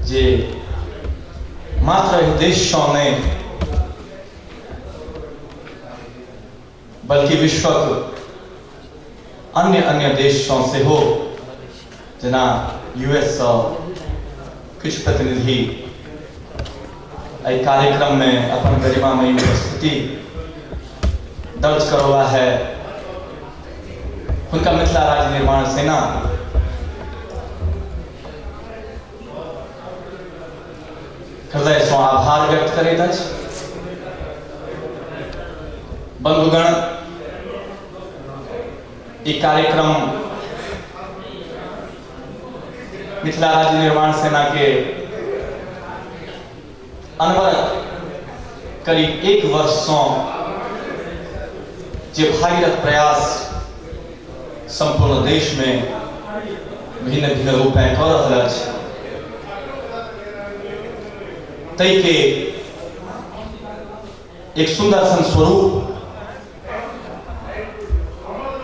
जे मात्र एहि देशसँ नहि बल्कि विश्वक अन्य अन्य देशसँ सेहो, जेना यूएससँ किछु प्रतिनिधि एहि कार्यक्रममे अपन गरिमामयी उपस्थिति दर्ज करौला है। हुनका मिथिला राज्य निर्माण सेना हृदयसँ आभार व्यक्त करैत अछि। बंधुगण, ई कार्यक्रम मिथिला राज्य निर्माण सेना के अनवरत करीब एक वर्षसँ जे भागीरथ प्रयास संपूर्ण देश में भिन्न भिन्न रूपेँ कऽ रहल अछि, ताहिके एक सुन्दर सन स्वरूप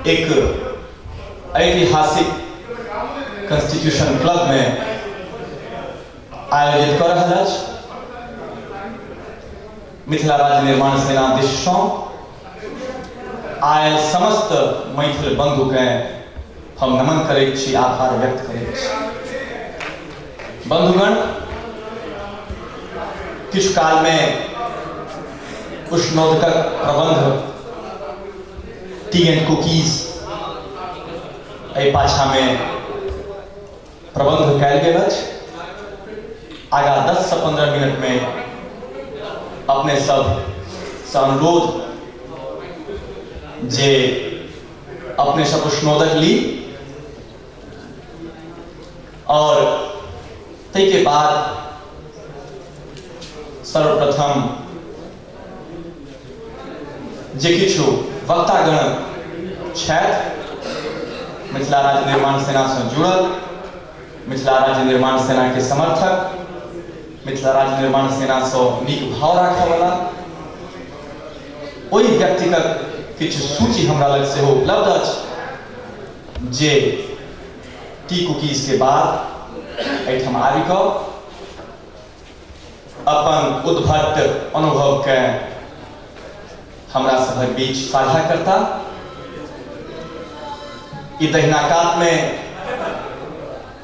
एक ऐतिहासिक कॉन्स्टिट्यूशन क्लब में आयोजित कऽ रहल अछि। मिथिला राज्य निर्माण सेना दिससँ आयल समस्त मैथिल बंधुकेँ हम नमन करैत छी, आभार व्यक्त करैत छी। बंधुगण, किछु कालमे उष्णोदकक प्रबंध टी एंड कुकीज एहि पाछामे प्रबंध कयल गेल अछि। आगाँ 10 से 15 मिनट में अपने सब से अनुरोध जे अपने सब उष्णोदक ली और ताहिके बाद सर्वप्रथम जे किछु वक्तागण छथि मिथिला राज्य निर्माण सेना से जुड़ल, मिथिला राज्य निर्माण सेना के समर्थक, मिथिला राज्य निर्माण सेना से नीक भाव राखयवला ओहि व्यक्तिक किछु सूची हमरा लग सेहो उपलब्ध अछि जे टी कुकीज के बाद एहिठाम आबि कऽ अपन उद्भट अनुभवके हमरा सभक बीच साझा करता। ई दहिना कात में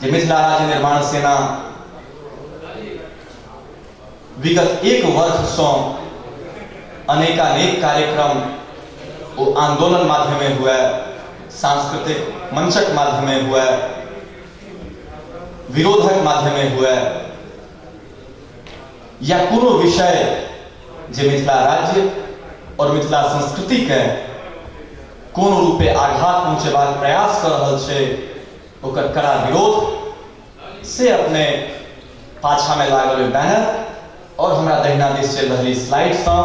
जे मिथिला राज्य निर्माण सेना विगत एक वर्षसँ अनेकानेक कार्यक्रम ओ आंदोलन माध्यमे हुए, सांस्कृतिक मंचक माध्यमे हुए, विरोधक माध्यमे हुए, या कोनो विषय जे मिथिला राज्य और मिथिला संस्कृति के कोनो रूपे आघात पहुँचेबाक प्रयास कर रहल छै, ओकर कड़ा विरोध से अपने पाछा में लागल बैनर और हमरा दहिना दिस चलि रहल स्लाइडसँ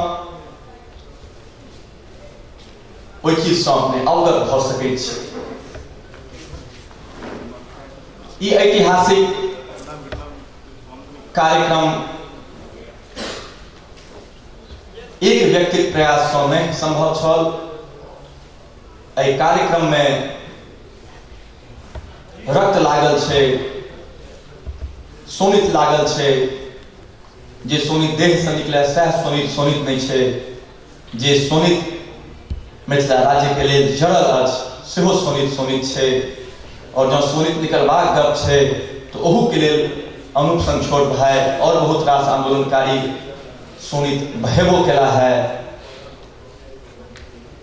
ओहि चीजसँ अपने अवगत भऽ सकैत छी। ई ऐतिहासिक कार्यक्रम एक व्यक्तिक प्रयाससँ नहि संभव छल। एहि कार्यक्रम में रक्त लागल छै, शोणित लागल छै। जे शोणित देह से निकले सएह शोणित शोणित नहि छै, जे शोणित मिथिला राज्य के लेल जड़ल अछि सेहो शोणित शोणित छै। और जँ शोणित निकलबाक गप छै तऽ ओहू के लेल अनूप सन छोट भाई और बहुत रास आंदोलनकारी शोणित बहेबो केला है।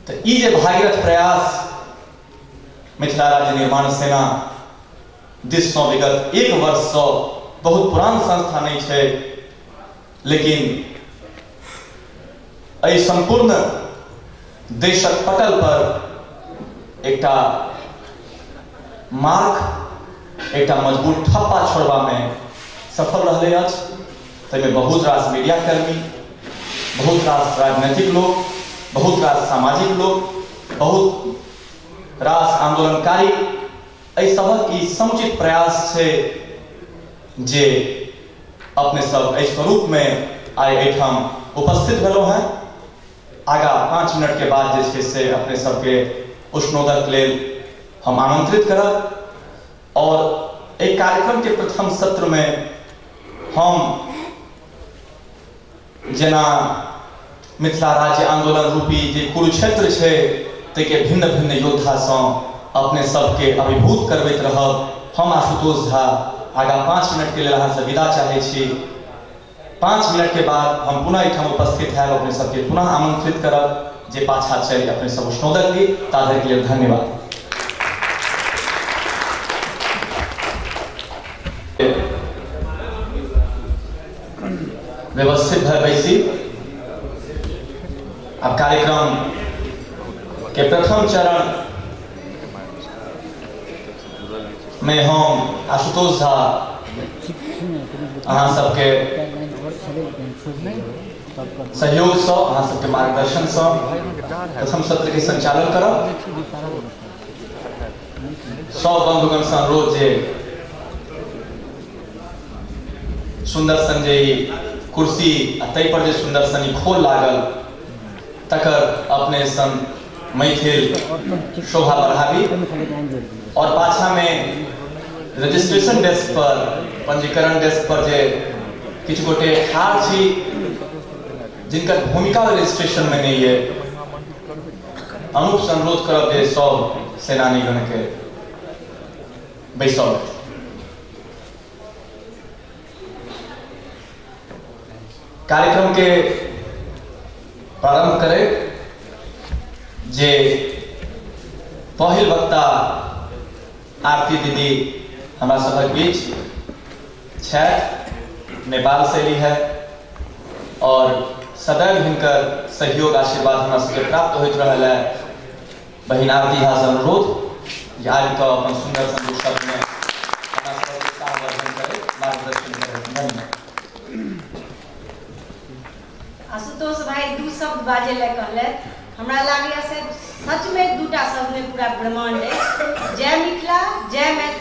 तऽ ई जे भागीरथ प्रयास मिथिला राज्य निर्माण सेना दिससँ विगत एक वर्षसँ बहुत पुरान संस्था नहीं छै, लेकिन एहि संपूर्ण देशक पटल पर एकटा मार्क, एकटा मजबूत ठप्पा छोड़बामे सफल रहलै अछि। ताहिमे बहुत रास मीडियाकर्मी, बहुत रास राजनीतिक लोक, बहुत रास सामाजिक लोक, बहुत रास आंदोलनकारी, एहि सभक ई समुचित प्रयास छै जे अपने सब एहि स्वरूप में आइ एहिठाम उपस्थित भेलहुँ हेँ। आगाँ 5 मिनट के बाद जे छै से अपने सबके उष्णोदक लेल हम आमंत्रित करब और एहि कार्यक्रम के प्रथम सत्र में हम जेना मिथिला राज्य आंदोलन रूपी जे कुरुक्षेत्र छै ताहिके भिन्न भिन्न योद्धासँ अपने सबके अभिभूत करबैत रहब। हम आशुतोष झा आगाँ 5 मिनट के लेल अहाँसँ विदा चाहै छी। 5 मिनट के बाद हम पुनः एहिठाम उपस्थित हैब, अपने सबके पुनः आमंत्रित करब जे पाछा चलि अपने सब उष्णोदक ली। ताधरि के लेल धन्यवाद। व्यवस्थित भऽ बैसी। अब कार्यक्रम के प्रथम चरण में हम आशुतोष झा अहाँ सबके सहयोगसँ, अहाँ सबके मार्गदर्शनसँ प्रथम सत्र के संचालन करब। सब बंधुगण से अनुरोध जे सुंदर सन जे कुर्सी आ ताहि पर जे सुंदर सन खोल लागल तकर अपने सन मैथिल शोभा बढ़ाबी। और पाछा में रजिस्ट्रेशन डेस्क पर, पंजीकरण डेस्क पर जे किछु गोटे ठाढ़ छी जिनकर भूमिका रजिस्ट्रेशन में नहीं है, अनुप से अनुरोध करब जे सब सेनानीगण के बैसाउ। कार्यक्रम के प्रारंभ करे जे पहिल वक्ता आरती दीदी हमरा सभक बीच छथि, नेपाल से अयली है और सदैव हिनकर सहयोग आशीर्वाद हमरा सबके प्राप्त होइत रहल है। बहिन आरती झा से अनुरोध जे आबि कऽ अपन सुंदर सुंदर शब्द में हमरा सबके उत्साहवर्धन करे, मार्गदर्शन करे। धन्यवाद। आशुतोष भाई 2 शब्द बाजे लए कहलथि, हमरा लागैया से सच में 2टा शब्द में पूरा ब्रह्मांड है। जय मिथिला, जय मैथिली।